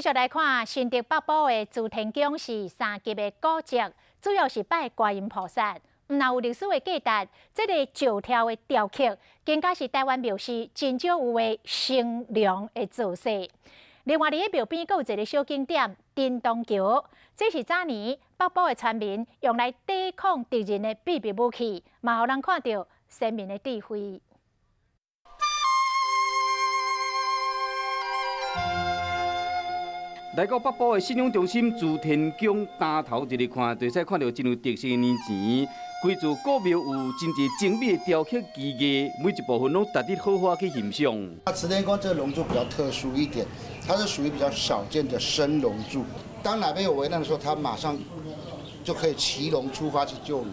續來看新竹北埔的慈天宮是三級的古蹟，主要是拜觀音菩薩。毋但有歷史的價值，這个石柱的雕刻，更加是台灣廟寺真少有的升龍的造勢。另外，佇咧廟邊閣有一个小景點——叮當橋，這是早年北埔的村民用來抵抗敵人的秘密武器，嘛予人看著先民的智慧。來到北埔的信仰中心慈天宮，擔頭一個看，就會使看著真有特色的年錢。規座古廟有真濟精美的雕刻技藝，每一部分攏值得好好去欣賞。慈天宮這個龍柱比較特殊一點，它是屬於比較少見的升龍柱。當哪邊有危難的時候，它馬上就可以騎龍出發去救援。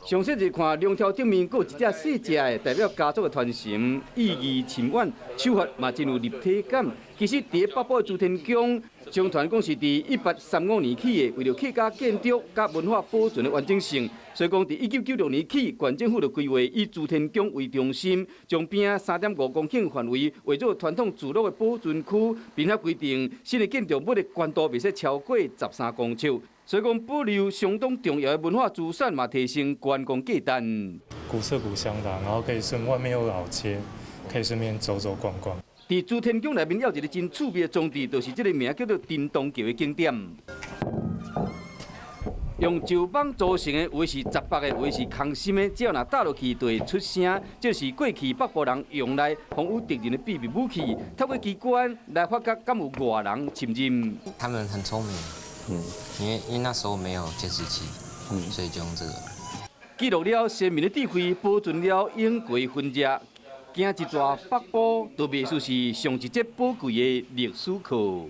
詳細一看，龍柱頂面閣有一隻細隻的，代表家族的傳承，意義深遠，手法嘛真有立體感。其實，佇北埔的慈天宮，相傳講是佇1835年起的，為著客家建築佮文化保存的完整性，所以講佇1996年起，縣政府就規劃以慈天宮為中心，將邊仔3.5公頃範圍劃做傳統聚落的保存區，並且規定新的建築物的懸度袂使超過13公尺。所以講保留相當重要的文化資產，嘛提升觀光價值。古色古香的，然後可以順外面有老街，可以順便走走逛逛。佇慈天宮內面還有一个真趣味的裝置，就是這个名叫做叮當橋的景點。用石板組成的，有的是雜白的，有的是空心的，只要若打落去就會出聲。這是過去北埔人用來防禦敵人的秘密武器。透過機關來發覺敢有外人侵入。他們很聰明。因為那時候沒有監視器，所以就用這個。記錄了先民的智慧，保存了永過痕跡。行一逝北埔，都袂輸是上一節寶貴的歷史課。